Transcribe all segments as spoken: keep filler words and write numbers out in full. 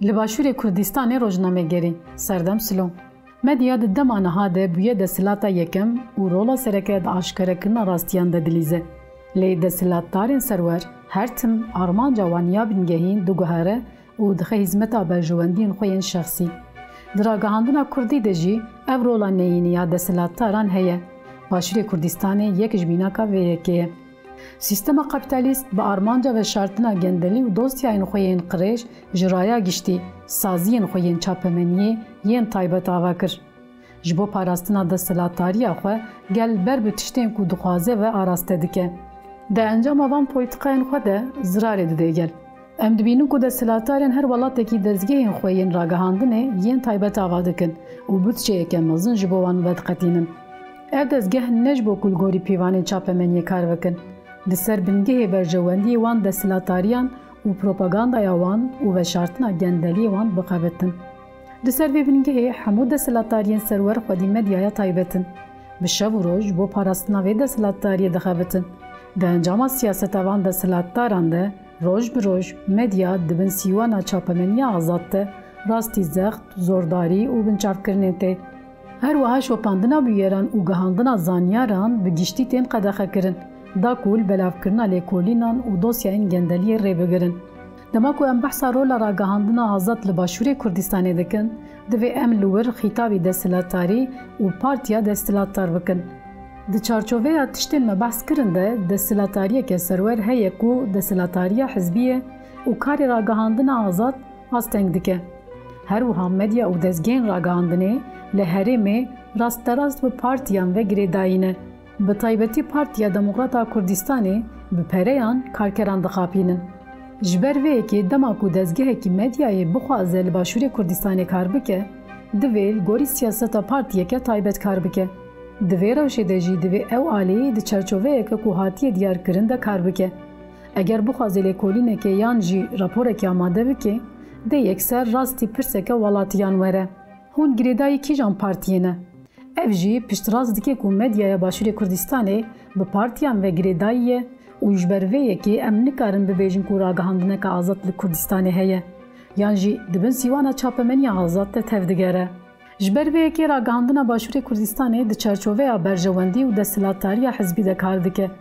Li Başûrê Kurdistanê rojnamegerî Serdem Silo. Medya di dema niha de bûye desthilata yekem û rola sereke di aşkerekirina rastiyan de dilîze. Lê desthilatdarên serwer her tim armanca wan ya bingehîn diguhere û dixe hizmeta berjewendiyên xwe yên şexsî. Di ragihandina kurdî de jî ev rola neyînî ya desthilatdaran heye. Başûrê Kurdistanê yek ji mînaka vê yekê ye. Sîstema kapîtalîst bi armanca veşartina gendelî û dosyayên xwe yên qirêj ji raya giştî, saziyên xwe yên çapemeniyê yên taybet ava kir. Ji bo parastina desthilatdariya xwe gel ber bi tiştên ku dixwaze ve araste dike. Di encama van polîtîkayên xwe de zirarê dide gel. Em dibînin ku desthilatdarên her welatekî dezgehên xwe yên ragihandinê yên taybet ava dikin û budceyeke mezin ji bo wan vediqetînin. Ev dezgeh ne ji bo ku li gorî pîvanên çapemeniyê kar bikin, li ser bingehê berjewendiyê wan desthilatdariyan û propagandaya wan û veşartina gendeliyê wan bixebitin. Li ser vê bingehê hemû desthilatdariyên serwer xwedî medyaya taybet in. Bi şev û roj ji bo parastina vê desthilatdariyê dixebitin. Di encama siyaseta van desthilatdaran de roj bi roj medya di bin sîwana çapemeniya azad de rastî zext, zordarî û binçavkirinê tê. Her wiha şopandina bûyeran û gihandina zanyaran bi giştî tên qedexekirin, da ku li belavkirina lêkolînan û dosyayên gendeliyê rê bigirin. Dema ku em behsa rola ragihandina azad li Başûrê Kurdistanê dikin, divê em li wir xîtabî desthilatdarî û partiya desthilatdar bikin. Di çarçoveya tiştên me behs kirin de, desthilatdariyeke serwer heye ku desthilatdariya hizbî ye û karê ragihandina azad asteng dike. Her wiha medya û dezgehên ragihandinê li herêmê rasterast bi partiyan ve girêdayî ne. Bi taybetî Partiya Demokrata Kurdistanê bi pereyan karkeran dixapînin. Ji ber vê yekê dema ku dezgehekî medyayê bixwaze li Başûrê Kurdistanê kar bike, divê li gorî siyaseta partiyeke taybet kar bike. Di vê rewşê de jî divê ew alî di çarçoveyeke ku hatiye diyarkirin de kar bike. Eger bixwaze lêkolîneke yan jî raporekê amade bike, dê yekser rastî pirseke welatiyan were. Hûn girêdayî kîjan partiyê ne? Ev jî piştrast dike ku medyaya Başûrê Kurdistanê bi partiyan ve girêdayî ye û ji ber vê yekê em nikarin bibêjin ku ragihandineke azad li Kurdistanê heye, yan jî di bin sîwana çapemeniya azad de tevdigere. Ji ber vê yekê ragihandina Başûrê Kurdistanê di çarçoveya berjewendî û desthilatdariya hizbî de kar dike.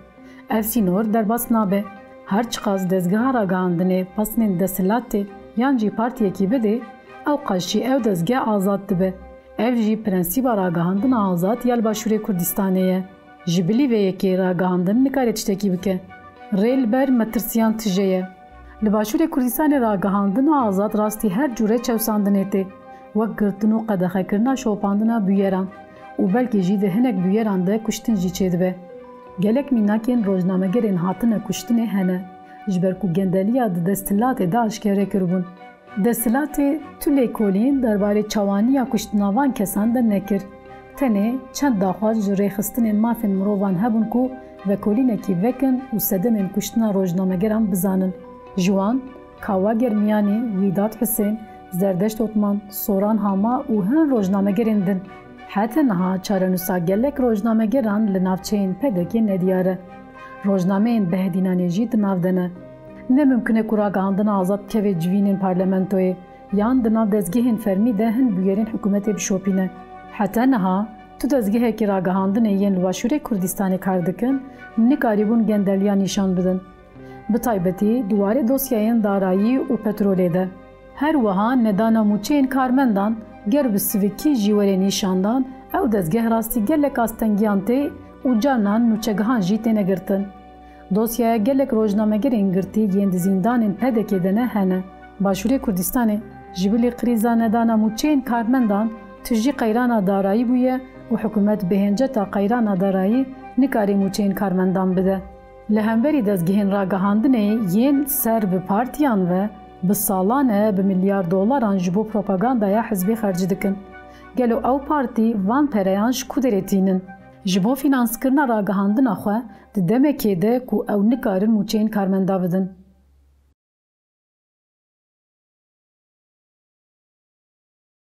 Ev sînor derbas nabe. Her çiqas dezgeha ragihandinê pesnên desthilatê yan jî partiyekî bidê, ew qas jî ew dezgeh azad dibe. Ev jî prensîba ragihandina azad ya li Başûrê Kurdistanê ye. Ji bilî vê yekê ragihandin nikare tiştekî bike. Rê li ber metirsiyan tije ye. Li Başûrê Kurdistanê ragihandina azad rastî her cûre çewsandinê tê, wek girtin û qedexekirina şopandina bûyeran û belkî jî di hinek bûyeran de kuştin jî çêdibe. Gelek mînakên rojnamegerên hatine kuştinê hene, ji ber ku gendeliya di desthilatê de aşkere kiribûn. Desthilatê tu lêkolîn derbarê çawaniya kuştina van kesan de nekir. Tenê çend daxwaz ji rêxistinên mafên mirovan hebûn ku vekolînekî vekin û sedemên kuştina rojnamegeran bizanin. Ji wan, Kawa Germiyanî, Wîdat Husên, Zerdeşt Otman, Soran Hama û hin rojnamegerên din. Heta niha çarenûsa gelek rojnamegeran li navçeyên P D K nediyar e. Rojnameyên Behdînanê jî di nav de ne. Ne mimkun e ku ragihandina azad bikeve civînên parlamentoyê yan di nav dezgehên fermî de hin bûyerên hikûmetê bişopîne. Heta niha tu dezgehekî ragihandinê yên li Başûrê Kurdistanê kar dikin, nikarîbûn gendeliya nîşan bidin. Bi taybetî di warê dosyayên darayî û petrolê de. Her wiha nedana mûçeyên karmendan ger bi sivikî jî were nîşandan, ew dezgeh rastî gelek astengiyan tê û carnan nûçegihan jî têne girtin. Dosyaya gelek rojnamegerên girtî yên di zîndanên P D K'ê de ne hene. Başûrê Kurdistanê ji bilî krîza nedana mûçeyên karmendan tijî qeyrana darayî bûye û hikûmet bi hênceta qeyrana darayî nikare mûçeyên karmendan bide. Li hemberî dezgehên ragihandinê yên ser bi partiyan ve bi salan e bi milyar dolaran ji bo propagandaya hizbê xerc dikin. Gelo ew partî van pereyan ji ku derê tînin? Ji bo fînanskirina ragihandina xwe di demekê de ku ew nikarin mûçeyên karmenda bidin.